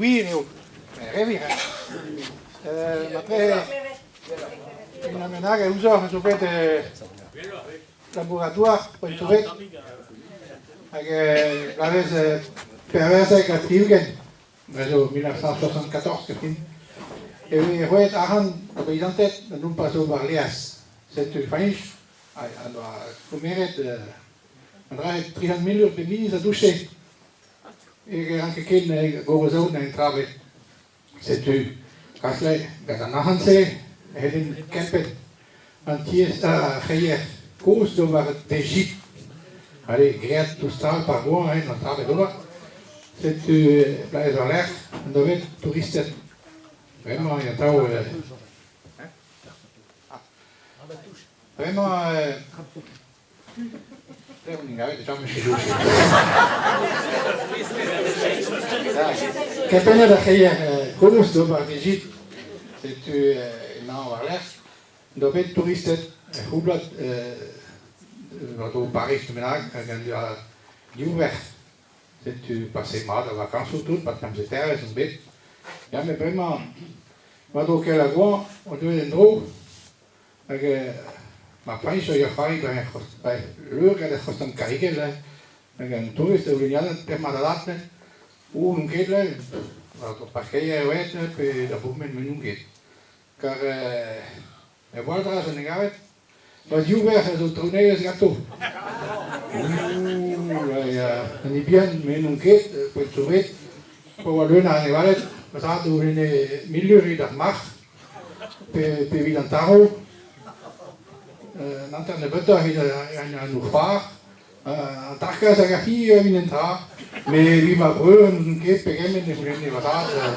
Gwir eo, re wir eo. Marteze unan bennak a ouzoc'h a zo bet labourat-douar Pontouret hag bloavezh 74 zo 1974 fin, e vez roet arc'hant da beizanted da nompas ober laezh. Setu Fañch a doa komeret an dra-se 300 mil eur bep miz a douche. E ranke ken gorozaout na entravet. Setu Kasle gant an arc'hant-se e c'hellint kempet an tiez ar c'hreier kozh d'ober dezhi. Allez, graet toustal par goañ hein, an travet d'ober. Setu bloaz war-lerc'h an doa bet touristed. Bremañ eo atav Bremañ Kempennet ar c'hreier kozh d'ober d'Egipt. Setu emañ war-lerc'h. Doa bet touristed er c'houblad war-dro Pariz bennak hag an div wech. Setu pase mat ar vakañsoù tout, 'pad pemzetervezh on bet. Ya met bremañ war-dro Kelagoan on deuet en-dro Hag ma fañch a ya c'hoari ba leur gant ar c'hostan karrigell hag an tourist a oulennad pemp adat oh n'on ket là war parkeier eo aet pe da bourmen me n'on ket kar er gwall-dra zo gavet ma div verc'h a zo traoù nevez ganto ouh an bihan me n'on ket poent zo bet pa oa leun a anevaled ma zad a oulenne mil lur evit ar marc'h Pe evit an tarv, an hanter nebeutoc'h evit an c'hoar, an tarkaz hag ar c'hi evit un dra, met evit ma breur n'ouzon ket pegement e c'houlenne va zad.